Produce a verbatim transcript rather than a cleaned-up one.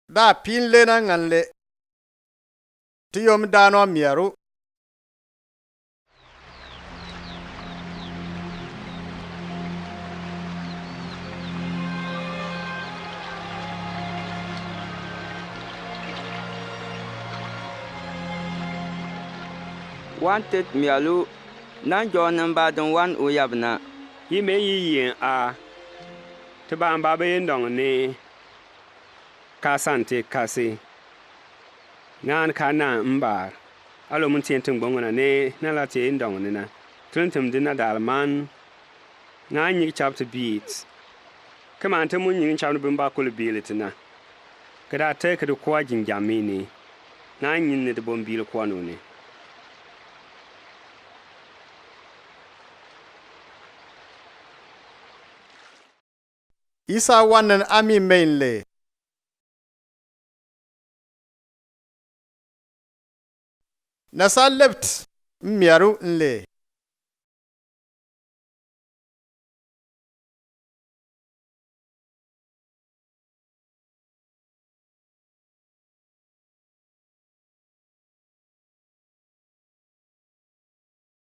da pinle na ngan le. Ti yom dan wa miaru. Wanted mialu, nan Jọn ni mba dungwan u yabna. Yi me yi yi a. Ti ba mba be yi ndong ni. Ka sante kasi. Ngan ka na mbar. Alo mun tien ting bong na ne, na la tie ndong ne na. Tun tim dina dalman. Ngan nyik chapter beat. Kaman te mun nyik chapter bimba kulu bili tina. Kada te kada kwa jinjamini. Ngan nyin ne de bom bili kwa no ne. Isa wanen ami main le. Nasa lebt miaru nle.